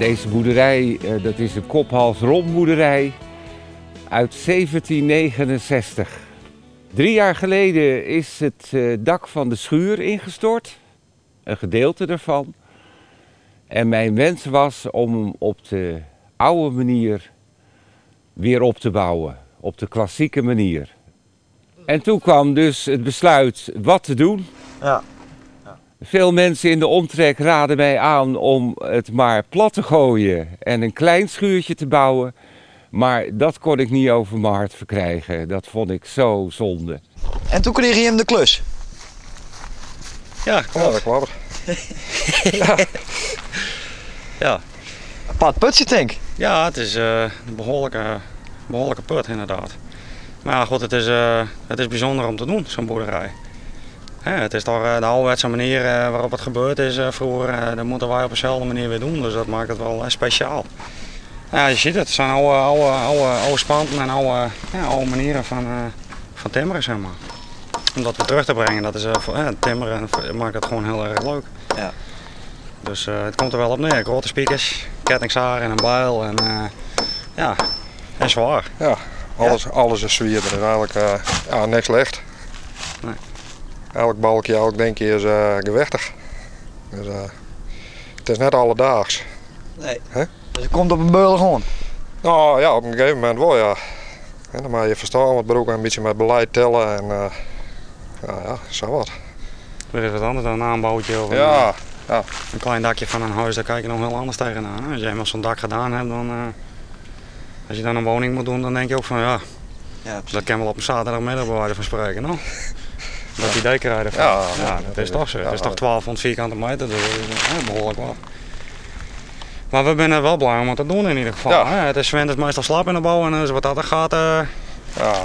Deze boerderij, dat is een kop-hals-rompboerderij uit 1769. 3 jaar geleden is het dak van de schuur ingestort, een gedeelte ervan. En mijn wens was om hem op de oude manier weer op te bouwen, op de klassieke manier. En toen kwam dus het besluit wat te doen. Ja. Veel mensen in de omtrek raden mij aan om het maar plat te gooien en een klein schuurtje te bouwen. Maar dat kon ik niet over mijn hart verkrijgen. Dat vond ik zo zonde. En toen kreeg je hem de klus? Ja, klopt. Ja, dat klopt. Ja. Ja. Een apart putje, denk ik. Ja, het is een behoorlijke put inderdaad. Maar ja, goed, het is bijzonder om te doen, zo'n boerderij. Hè, het is toch de ouderwetse manier waarop het gebeurd is vroeger. Dat moeten wij op dezelfde manier weer doen, dus dat maakt het wel speciaal. Ja, je ziet het, het zijn oude spanten en oude manieren van timmeren. Om dat weer terug te brengen, dat is voor timmeren maakt het gewoon heel erg leuk. Ja. Dus het komt er wel op neer. Grote spiekers, kettingzaag en een bijl en ja, en zwaar. Ja, alles is zwier. Er is eigenlijk niks licht. Nee. Elk balkje, elk dingetje is gewichtig. Dus, het is net alledaags. Nee. Hè? Dus het komt op een beul gewoon? Nou ja, op een gegeven moment wel, ja. En dan moet je verstaan wat broek een beetje met beleid tellen en ja, zo wat. Er is wat anders dan een aanbouwtje of Ja, ja. een klein dakje van een huis, daar kijk je nog heel anders tegenaan. Hè? Als je eenmaal zo'n dak gedaan hebt, dan, als je dan een woning moet doen, dan denk je ook van ja, Ja, dat kan wel op een zaterdagmiddag bij wijze van spreken. No? Dat idee krijg je ervan. Ja, Ja, dat is toch zo. Het is toch 1200 vierkante meter, dat is behoorlijk wat. Maar we zijn wel blij om het te doen in ieder geval. Ja. Hè? Het is 's winters meestal slap in de bouw en dus wat dat er gaat, Ja.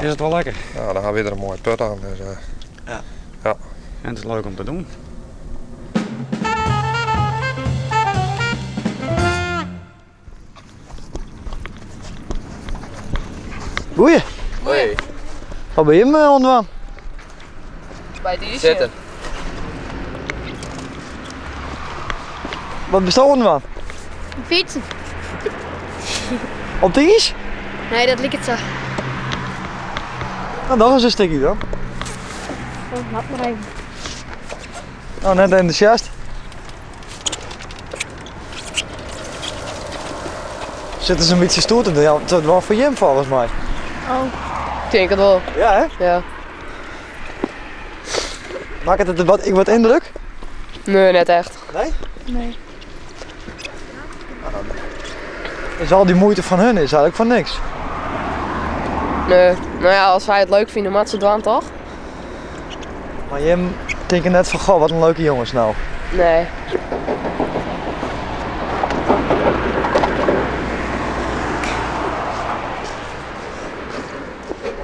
is het wel lekker. Ja, dan gaan we er een mooie put aan. Dus, Ja. ja. En het is leuk om te doen. Goeie. Hoi. Wat ben je me aan het doen? Bij die zitten. Wat bestaat er aan? Fietsen. Op de ijs? Nee, dat lijkt het zo. Nou, dat is een stukje dan. Oh, laat maar even. Nou, net enthousiast. Zitten ze een beetje stoer te doen? Ja, het was voor Jim volgens mij. Oh. Ik denk het wel. Ja, hè? Ja. Maakt het wat indruk? Nee, net echt. Nee? Nee. Is al die moeite van hun is eigenlijk van niks. Nee, nou ja, als wij het leuk vinden, maakt ze het dan toch? Maar Jim denkt net van, goh, wat een leuke jongens nou. Nee.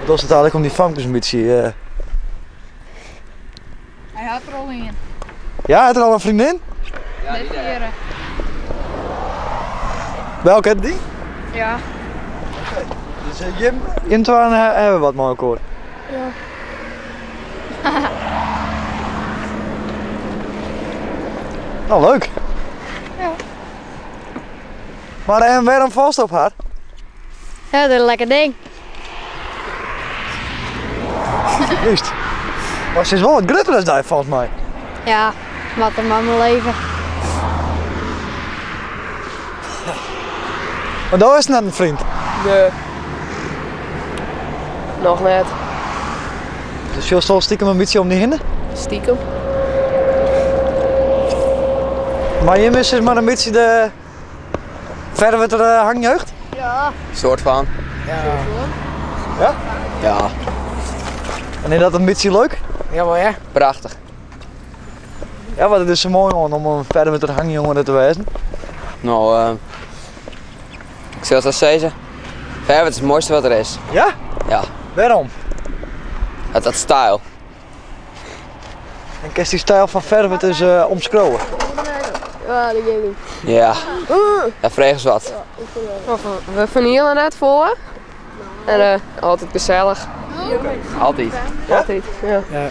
Dat is het eigenlijk om die famkes een beetje... Hij had er al een. Ja, hij had er al een vriendin? Ja, die daar. Welke, die? Ja. Oké. Dus Jim, Jim Twan hebben we wat mooi akkoord. Ja. Nou, leuk. Ja. Maar en waarom vast op haar? Ja, dat is een lekker ding. Juist. Maar ze is wel wat groter dan daar volgens mij. Ja, wat een man leven. Maar dat is net een vriend. Nee. Nog net. Dus je stond stiekem een beetje om die hinder? Stiekem. Maar je mist is maar een beetje de verder wordt er hangjeugd? Ja. Soort van. Ja. Ja? Ja. En is dat een beetje leuk? Ja, maar ja. Prachtig. Ja, want het is zo mooi man, om een verder met de hangjongen te wijzen. Nou, ik zal het zo zeggen. Verder is het mooiste wat er is. Ja? Ja. Waarom? Dat stijl. En kerst die stijl van Vervet is omschroeven. Ja, dat weet ik. Ja, dat vragen ze wat. We vernielen het voor. En altijd gezellig. Altijd. Ja? Altijd, ja. Ja.